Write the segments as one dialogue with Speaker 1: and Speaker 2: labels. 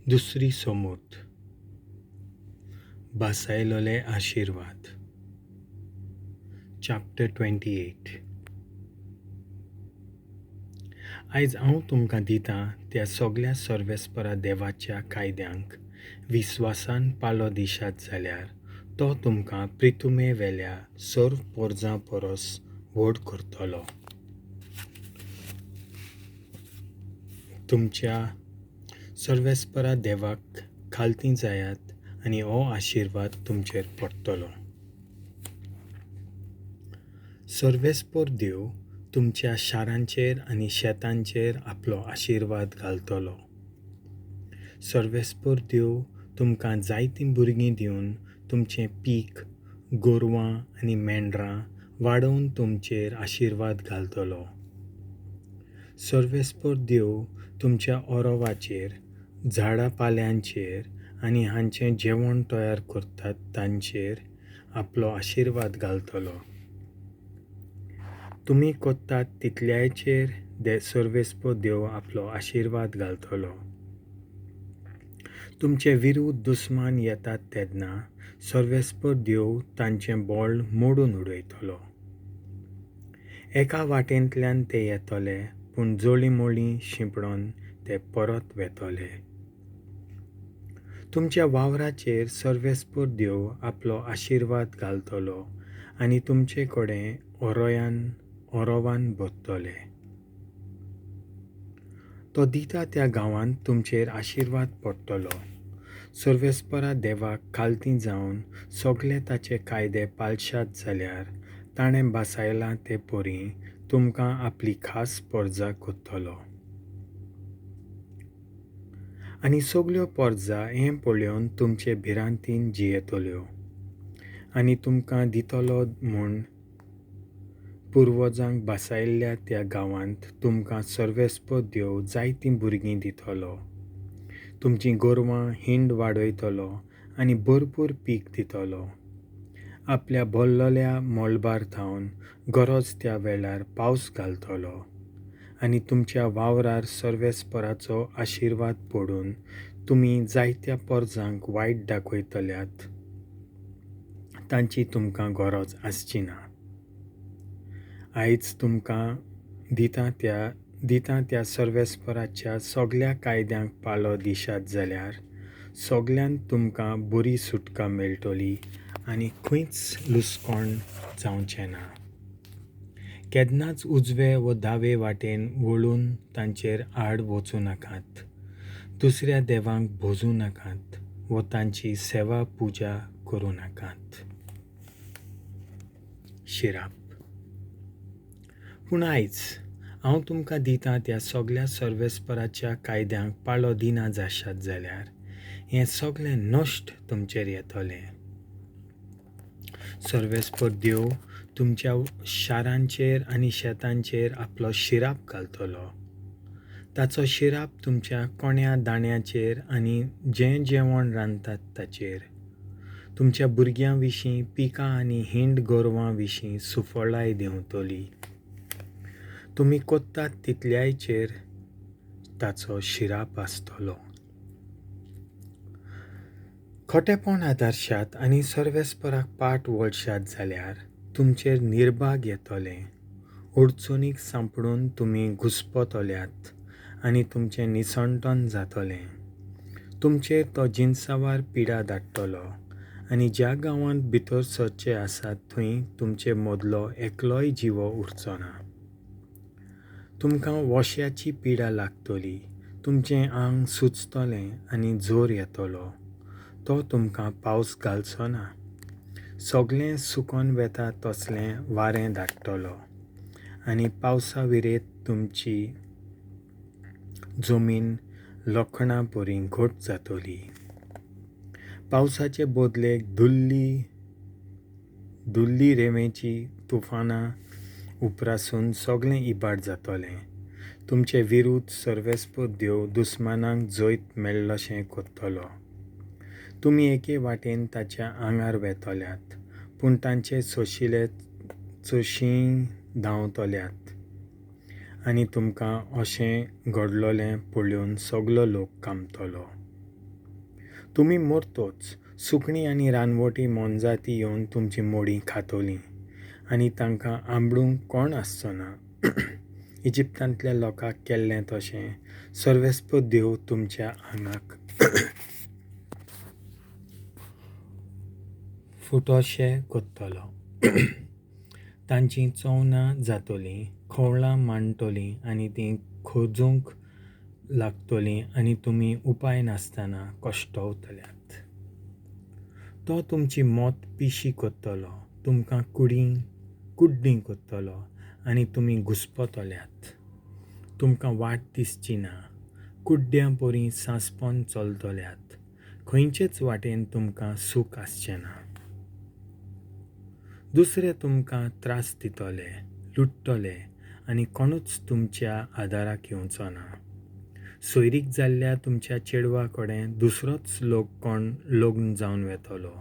Speaker 1: दुसरी सोमूर्त भासायलोले आशिर्वाद. चॅप्टर 28. आयज हांव तुमकां दितां त्या सगल्या सर्वेस्परा देवाच्या कायद्यांक विस्वासान पाळो दिशात जाल्यार तो तुमकां प्रितुमे वेल्या सर्व पोरजां परस व्हड करतलो. तुमच्या सर्वेस्परा देवाक खालती जायात आनी हो आशिर्वाद तुमचेर पडटलो. सर्वेस्पर देव तुमच्या शारांचेर आनी शेतांचेर आपलो आशिर्वाद घालतलो. सर्वेस्पर देव तुमकां जायतीं भुरगीं दिवन तुमचें पीक, गोरवां आनी मेंढरां वाडोवन तुमचेर आशिर्वाद घालतलो. सर्वेस्पर देव तुमच्या ओरोवाचेर, झाडां पाल्यांचेर आनी हांचें जेवण तयार करतात तांचेर आपलो आशिर्वाद घालतलो. तुमी करतात तितल्याचेर सर्वेस्पर देव आपलो आशिर्वाद घालतलो. तुमचे विरुद्ध दुस्मान येतात तेन्ना सर्वेस्पर देव तांचें बळ मोडून उडयतलो. एका वाटेंतल्यान ते येतले, पूण जळींमळीं शिंपडून ते परत वेतले. तुमच्या वावराचेर सर्वेस्पर देव आपलो आशिर्वाद घालतलो आनी तुमचे कडेन ओरोवान भरतले. तो दिता त्या गांवांत तुमचेर आशिर्वाद पडटलो. सर्वेस्परा देवाक खालती जावन सगळे ताचे कायदे पालशात जाल्यार ताणें भासायलां ते परी तुमकां आपली खास परजा करतलो. आनी सगल्यो परजा हें पळोवन तुमचे भिरांतीन जियेतल्यो आनी तुमकां दितलो म्हूण पुर्वजांक भासायल्ल्या त्या गांवांत तुमकां सर्वेस्पर देव जायतीं भुरगीं दितलो. तुमचीं गोरवां हिंड वाडयतलो आनी भरपूर पीक दितलो. आपल्या भरलेल्या मळबार थावन गरज त्या वेळार पावस घालतलो आनी तुमच्या वावरार सर्वेस्पराचो आशिर्वाद पडून तुमी जायत्या परजांक वायट दाखयतल्यात तांची तुमकां गरज आसची ना. आयज तुमकां दिता त्या सर्वेस्पराच्या सगल्या कायद्यांक पाळो दिशात जाल्यार सगल्यांत तुमकां बरी सुटका मेळटली आनी खंयच लुसकोण जावचें ना. केन्नाच उजवे व दावे वाटेन वळून तांचेर आड वचूं नाकात. दुसऱ्या देवांक भोजूं नाकात व तांची सेवा पुजा करूं नाकात. शिराप. पूण आयज हांव तुमकां दितां त्या सगल्या सर्वेस्पराच्या कायद्यांक पाळो दिना जाशात जाल्यार हें सगळें नश्ट तुमचेर येतलें. सर्वेस्पर देव तुमच्या शारांचेर आनी शेतांचेर आपलो शिराप घालतलो. ताचो शिराप तुमच्या कोण्या दाण्याचेर आनी जें जेवण रांदतात ताचेर, तुमच्या भुरग्यां विशीं, पिकां आनी हिंड गोरवां विशीं सुफळाय देंवतली. तुमी करतात तितल्याचेर ताचो शिराप आसतलो. खोटेपण आदारशात आनी सर्वेस्पराक पाट वळशात जाल्यार तुमचेर निर्भाग येतलें. अडचणीक सांपडून तुमी घुस्पतल्यात आनी तुमचें निसंटन जातलें. तुमचेर तो जिनसावार पिडा धाडटलो आनी ज्या गांवांत भितर सरचे आसात थंय तुमचे मदलो एकलोय जिवो उरचो ना. तुमकां वश्याची पिडा लागतली, तुमचें आंग सुजतलें आनी जोर येतलो. तो तुमकां पावस घालचो ना. सगळें सुकोन वेता तसलें वारें धाडटलो आनी पावसा विरेत तुमची जमीन लोखणा परी घट जातली. पावसाचे बदलेक धुल्ली रेंवेची तुफानां उपरासून सगळें इबाड जातलें. तुमचे विरुद्ध सर्वेस्पर देव दुस्मानांक जैत मेळ्ळशें करतलो. तुमी एके वाटेन ताच्या आंगार वेतल्यात, पूण तांचे सोशिले चोशीं धांवतल्यात आनी तुमकां अशें घडलोलें पळोवन सगलो लोक कामतलो. तुमी मरतच सुकणीं आनी रानवटी मोनजाती येवन तुमचीं मोडीं खातलीं आनी तांकां आंबडूंक कोण आसचो ना. इजिप्तांतल्या लोकांक केल्लें तशें सर्वेस्पर देव तुमच्या आंगाक फुटोशे करतलो. तांचीं चवनां जातलीं, खवळां मांडटलीं आनी तीं खोजूंक लागतलीं आनी तुमी उपाय नासतना कश्टवतल्यात. तो तुमची मत पिशी करतलो, तुमकां कुड्डीं करतलो आनी तुमी घुस्पतल्यात. तुमकां वाट दिसची ना, कुड्ड्यां परी सांसपन चलतल्यात, खंयचेच वाटेन तुमकां सूख आसचें ना. दुसरे तुमकां त्रास दितले, लुट्टले आनी कोणूच तुमच्या आदाराक येवचो ना. सोयरीक जाल्ल्या तुमच्या चेडवा कडेन दुसरोच लोक कोण लग्न जावन वेतलो.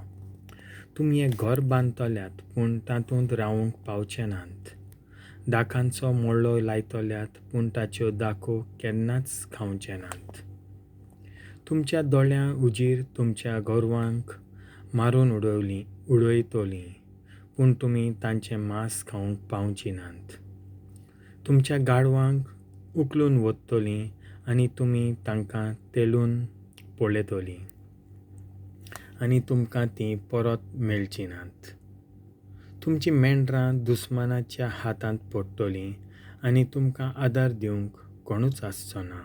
Speaker 1: तुमी एक घर बांदतल्यात पूण तातूंत रावूंक पावचे नात. दाखांचो मोडलो लायतल्यात पूण ताच्यो दाखो केन्नाच खावचे नात. तुमच्या दोळ्यां उजीर तुमच्या गोरवांक मारून उडयतलीं पूण तुमी तांचें मांस खावंक पावची नात. तुमच्या गाडवांक उखलून वतलीं आनी तुमी तांकां तेलून पळयतलीं आनी तुमकां तीं परत मेळचीं नात. तुमचीं मेंढरां दुस्मानाच्या हातांत पडटलीं आनी तुमकां आदार दिवंक कोणूच आसचो ना.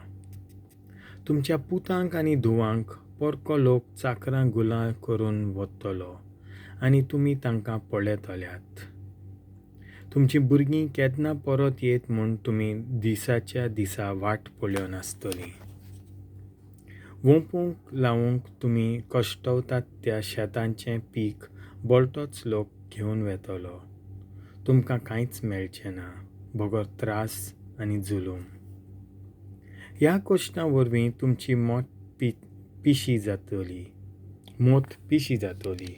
Speaker 1: तुमच्या पुतांक आनी धुवांक परको लोक चाकरां गुलां करून वतलो आनी तुमी तांकां पळयतल्यात. तुमचीं भुरगीं केन्ना परत येत म्हूण तुमी दिसाच्या दिसा वाट पळोवन आसतलीं. वोंपूंक लावंक तुमी कश्टवतात त्या शेतांचें पीक बळटोच लोक घेवन वेतलो. तुमकां कांयच मेळचें ना बगर त्रास आनी जुलूम. ह्या कश्टां वरवीं तुमची मोत पिशी जातली.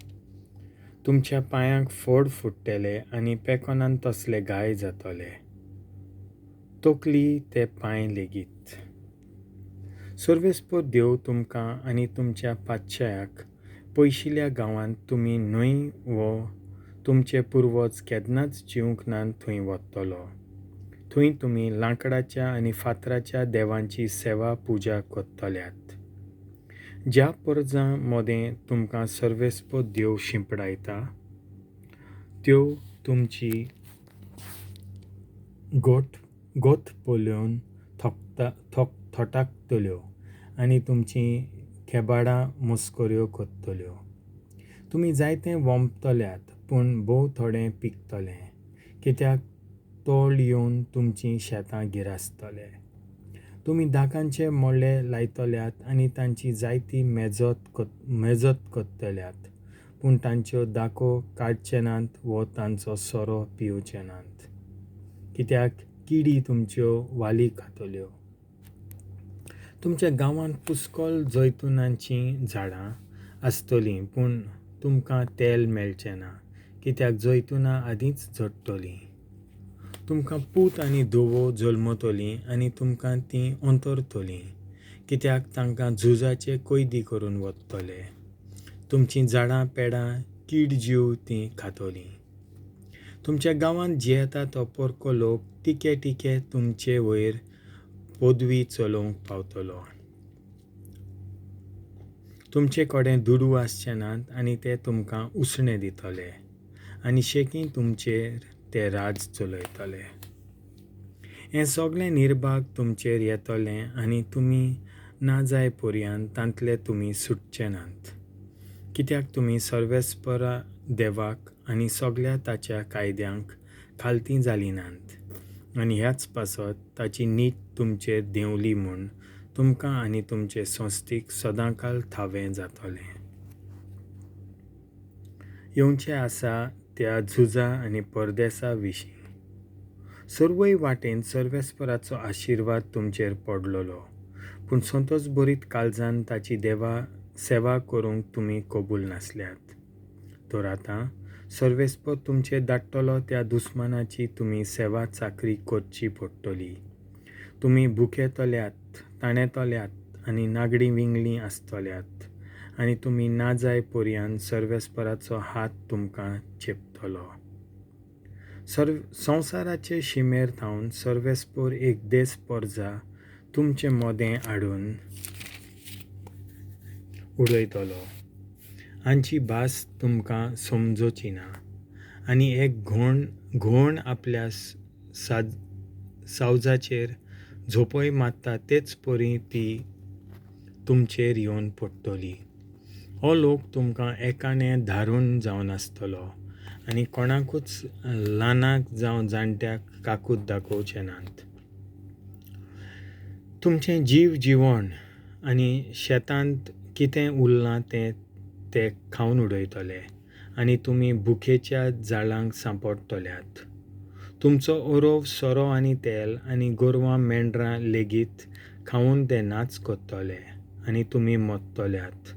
Speaker 1: तुमच्या पांयांक फोड फुट्टले आनी पेकोनान तसले घाय जातले, तकली ते पांय लेगीत. सर्वेस्पर देव तुमकां आनी तुमच्या पातशायाक पयशिल्ल्या गांवांत तुमी न्हय वो तुमचे पुर्वज केन्नाच जिवंक नात थंय वतलो. थंय तुमी लांकडाच्या आनी फातराच्या देवांची सेवा पुजा करतल्यात. ज्या परजां मदें तुमकां सर्वेस्पर देव शिंपडायता त्यो तुमची गोत पळोवन थटाकतल्यो आनी तुमची खेबाडां मस्कऱ्यो करतल्यो. तुमी जायतें वोंपतल्यात पूण भोव थोडें पिकतलें, कित्याक तोळ येवन तुमचीं शेतां गिरासतले. तुमी दाकांचे मोडले लायतल्यात आनी तांची जायती मेजत करतल्यात पूण तांच्यो दाको काडचे नात वो तांचो सोरो पिवचे नात, कित्याक किडी तुमच्यो वाली खातल्यो. तुमच्या गांवांत पुस्कोल जैतुनांचीं झाडां आसतलीं पूण तुमकां तेल मेळचें ना, कित्याक जैतुनां आदींच झडटलीं. तुमकां पूत आनी धुवो जल्मतलीं आनी तुमकां तीं अंतरतलीं, कित्याक तांकां झुजाचे कैदी करून वतले. तुमचीं झाडां पेडां कीड जीव तीं खातलीं. तुमच्या गांवांत जियेता तो परको लोक टिके टिके तुमचे वयर पदवी चलोवंक पावतलो. तुमचे कडेन दुडू आसचे नात आनी ते तुमकां उसणें दितले आनी शेकीं तुमचेर ते राज चलयतले. हें सगळें निर्भाग तुमचेर येतलें आनी तुमी ना जाय पर्यंत तांतले तुमी सुटचे नात, कित्याक तुमी सर्वेस्परा देवाक आनी सगळ्या ताच्या कायद्यांक खालती जालीं नात आनी ह्याच पासत ताची नीत तुमचेर देंवली म्हूण तुमकां आनी तुमचे संस्थीक सदांकाल थावें जातलें. येवचें आसा त्या झुजा आनी परदेसा विशीं सर्वय वाटेन सर्वेस्पराचो आशिर्वाद तुमचेर पडलेलो, पूण संतोस बरीत काळजान ताची देवा सेवा करूंक तुमी कबूल नासल्यात. तर आतां सर्वेस्पर तुमचेर धाडटलो त्या दुस्मानाची तुमी सेवा चाकरी करची पडटली. तुमी भुकेतल्यात, ताणेतल्यात आनी नागडी विंगळी आसतल्यात आनी तुमी ना जाय पर्यान सर्वेस्पराचो हात तुमकां चेपतलो. संवसाराचे शिमेर थावन सर्वेस्पोर एक देस परजा तुमचे मोदें हाडून उडयतलो, हांची भास तुमकां समजोची ना. आनी एक घोण आपल्या सावजाचेर झोपय मारता तेच परी ती तुमचेर येवन पडटली. हो लोक तुमकां एकाने धारून जावन आसतलो आनी कोणाकूच ल्हानाक जावं जाणट्याक काकूत दाखोवचे नात. तुमचें जीव जिवण आनी शेतांत कितें उरलां तें ते खावन उडयतले आनी तुमी भुकेच्या जाळांक सांपडटल्यात. तुमचो ओरोव सोरो आनी तेल आनी गोरवां मेंढरां लेगीत खावन ते नाच करतले आनी तुमी मरतल्यात.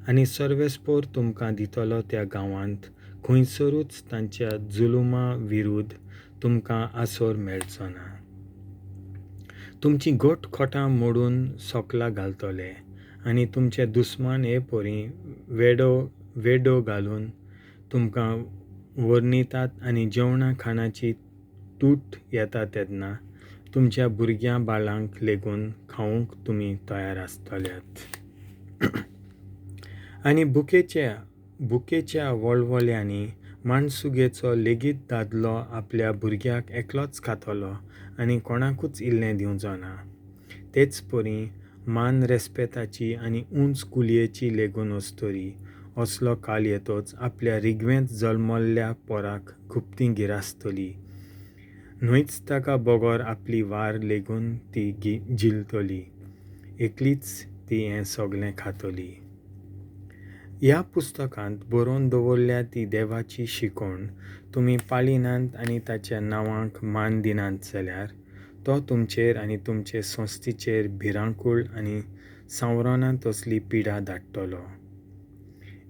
Speaker 1: आनी सर्वेस्पोर तुमकां दितलो त्या गांवांत खंयसरूच तांच्या जुलुमा विरुद्ध तुमकां आसोर मेळचो ना. तुमची घट खोटां मोडून सोकला घालतले आनी तुमचे दुस्मान हे परी वेडो घालून तुमकां वर्णितात आनी जेवणा खाणाची तूट येता तेन्ना तुमच्या भुरग्यां बाळांक लेगून खावंक तुमी तयार आसतल्यात. आनी भुकेच्या वळवळ्यांनी माणसुगेचो लेगीत दादलो आपल्या भुरग्याक एकलोच खातलो आनी कोणाकूच इल्लें दिवचो ना. तेच परी मान रेस्पेताची आनी उंच कुलयेची लेगून अस्तोरी असलो काल येतोच आपल्या रिगवेंत जल्मल्ल्या पोराक गुप्ती गिरासतली, न्हयच ताका बगर आपली वार लेगून ती झिलतली, एकलीच ती हें सगलें खातली. ह्या पुस्तकांत बरोवन दवरल्या ती देवाची शिकवण तुमी पाळिनात आनी ताच्या नांवाक मान दिनात जाल्यार तो तुमचेर आनी तुमचे संस्थेचेर भिरांकूळ आनी सांवराना तसली पिडा धाडटलो.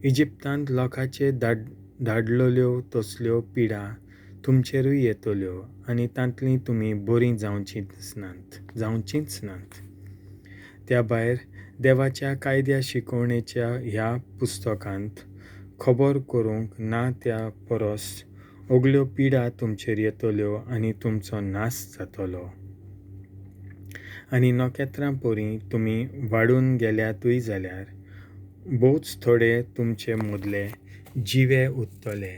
Speaker 1: इजिप्तांत लोकांचे धाडलेल्यो तसल्यो पिडा तुमचेरूय येतल्यो आनी तांतली तुमी बरीं जावचींच नात. त्या भायर देवाच्या कायद्या शिकवणेच्या ह्या पुस्तकांत खबर करूंक ना त्या परस अगल्यो पिडा तुमचेर येतल्यो आनी तुमचो नाश जातलो. आनी नखेत्रां परी तुमी वाडून गेल्यातूय जाल्यार भोवच थोडे तुमचे मदले जिवे उरतले,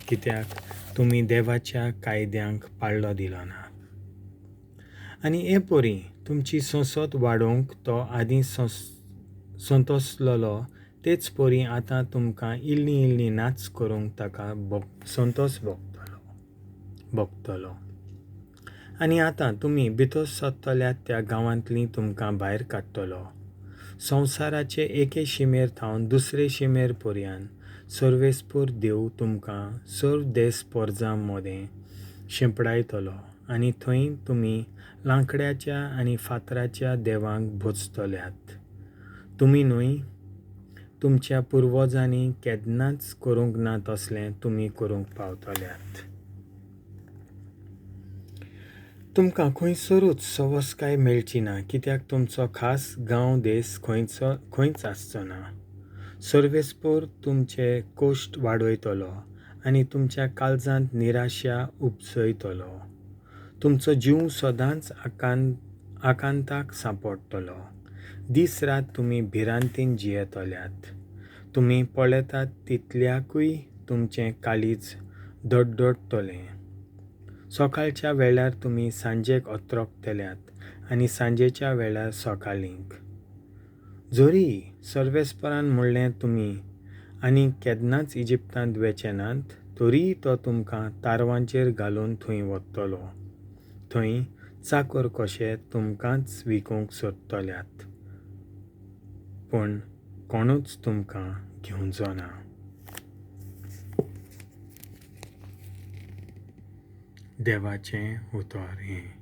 Speaker 1: कित्याक तुमी देवाच्या कायद्यांक पाळो दिलो ना. आनी हे परी तुमची संसद वाडोवंक तो आदीं संतोसलेलो तेच परी आतां तुमकां इल्ली इल्ली नाच करूंक ताका संतोस भोगतलो. आनी आतां तुमी भितर सरतल्यात त्या गांवांतली तुमकां भायर काडटलो. संवसाराचे एके शिमेर थावन दुसरे शिमेर पर्यान सर्वेस्पोर देव तुमकां सर्व देस पोरजां मदें शिंपडायतलो आनी थंय तुमी लांकड्याच्या आनी फातराच्या देवांक भोजतल्यात. तुमी न्हय तुमच्या पुर्वजांनी केन्नाच करूंक ना तसलें तुमी करूंक पावतल्यात. तुमकां खंयसरूच सवसकाय मेळची ना, कित्याक तुमचो खास गांव देस खंयच आसचो ना. सर्वेस्पोर तुमचे कोश्ट वाडयतलो आनी तुमच्या काळजांत निराशा उपजयतलो. तुमचो जीव सदांच आकांताक सांपडटलो. दीस रात तुमी भिरांतीन जियेतल्यात. तुमी पळयतात तितल्याकूय तुमचें काळीज धडधडटलें. सकाळच्या वेळार तुमी सांजेक अत्रकतल्यात आनी सांजेच्या वेळार सकाळींक. जरी सर्वेस्परान म्हणलें तुमी आनी केन्नाच इजिप्तांत वेचे नात, तरीय तो तुमकां तारवांचेर घालून थंय वतलो. थंय चाकर कशे तुमकांच विकूंक सोदतल्यात, पूण कोणूच तुमकां घेवचो ना. देवाचें उतर हें.